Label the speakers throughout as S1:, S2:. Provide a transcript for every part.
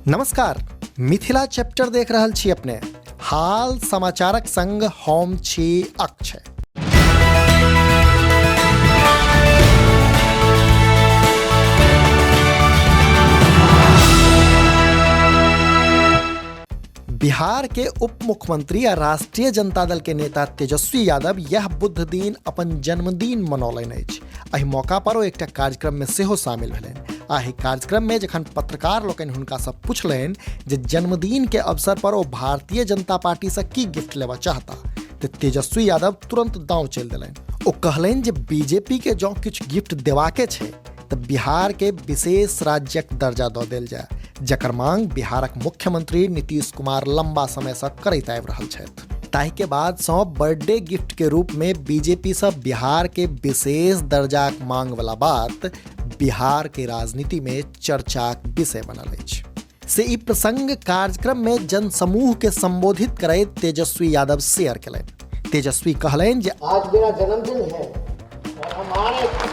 S1: नमस्कार, मिथिला चैप्टर देख रहल छी अपने। हाल समाचारक संग हम छी अक्षय। बिहार के उप मुख्यमंत्री आ राष्ट्रीय जनता दल के नेता तेजस्वी यादव यह बुध दिन अपन जन्मदिन मनौलनि अछि। एहि मौका पर ओ एकटा कार्यक्रम में सेहो शामिल भेलनि। आ एहि कार्यक्रम में जखन पत्रकार लोकनि हुनका से पूछलनि जे जन्मदिन के अवसर पर ओ भारतीय जनता पार्टी से की गिफ्ट लेबऽ चाहता, तऽ तेजस्वी यादव तुरंत दांव चलि देलनि। ओ कहलनि जे बीजेपी के जँ किछु गिफ्ट देबाके छै तऽ बिहार के विशेष राज्यक दर्जा दऽ देल जाय, जकर मांग बिहारक मुख्यमंत्री नीतीश कुमार लंबा समय से करैत आबि रहल छथि। ताहि के बाद सँ बर्थडे गिफ्ट के रूप में बीजेपी सँ बिहार के विशेष दर्जाक मांग वाला बात बिहार के राजनीति में चर्चाक विषय बनल अछि। से ई प्रसंग कार्यक्रम में जनसमूह के संबोधित करैत तेजस्वी यादव शेयर केलनि। तेजस्वी कहलनि जे
S2: आज मेरा जन्मदिन है और हम आ रहे थे,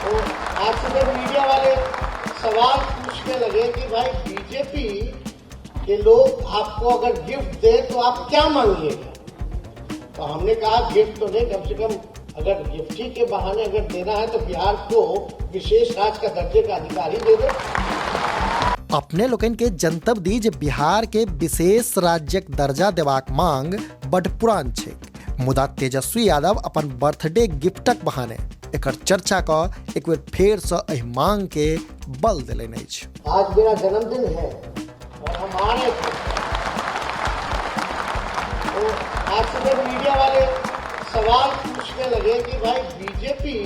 S2: तो आज सुबह मीडिया वाले सवाल पूछने लगे कि भाई बीजेपी के लोग आपको अगर गिफ्ट दे तो आप क्या मांगिएगा। तो हमने कहा गिफ्ट तो नहीं, कम से कम अगर गिफ्ट ही के बहाने अगर देना है तो बिहार को विशेष राज्य का दर्जे का अधिकार ही दे दो।
S1: अपने लोकनि के जनतब दी जे बिहार के विशेष राज्यक दर्जा देबाक मांग बड पुरान छै, मुदा तेजस्वी यादव अपन बर्थडे गिफ्टक बहाने एकर चर्चा क एक बेर फेर सँ एहि मांग के बल देलनि अछि।
S2: आज मेरा जन्मदिन है और हम आ रहे थे, तो आज सुबह मीडिया वाले सवाल पूछने लगे कि भाई बीजेपी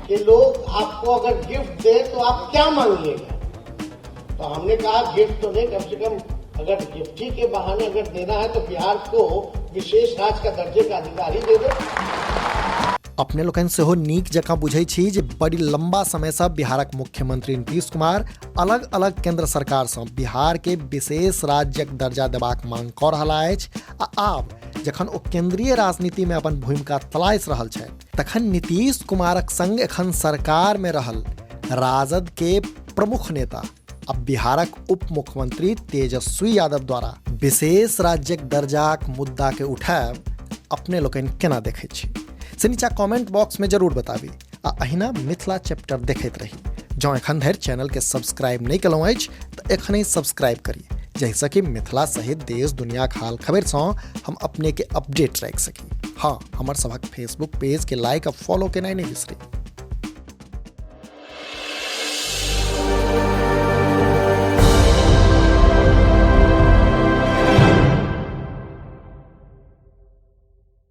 S2: के लोग आपको अगर गिफ्ट दे तो आप क्या मांगिएगा। तो हमने कहा गिफ्ट तो नहीं, कम से कम अगर गिफ्ट ही के बहाने अगर देना है तो बिहार को विशेष राज्य का दर्जे का अधिकार ही दे दो।
S1: अपने लोकनि सेहो नीक जकाँ बुझै छी जे बड़ी लंबा समय सँ बिहारक मुख्यमंत्री नीतीश कुमार अलग अलग केंद्र सरकार सँ बिहार के विशेष राज्यक दर्जा देबाक मांग कऽ रहल अछि। आ आब जखन ओ केंद्रीय राजनीति में अपन भूमिका तलाश रहल छथि, तखन नीतीश कुमारक संग एखन सरकार में रहल राजद के प्रमुख नेता आ बिहारक उप मुख्यमंत्री तेजस्वी यादव द्वारा विशेष राज्यक दर्जाक मुद्दा के उठायब अपने लोकनि केना देखै छी, से नीचा कमेंट बॉक्स में जरूर बताबी। आ अहिना मिथिला चैप्टर देखैत रही। जँ एखन धरि चैनल के सब्सक्राइब नहि केलहुँ अछि तऽ एखनहि सब्सक्राइब करी, जाहिसँ कि मिथिला सहित देश दुनियाक हाल खबरिसँ हम अपने के अपडेट राखि सकी। हाँ, हमर सभक फेसबुक पेज के लाइक आ फॉलो केनाइ नहि बिसरी।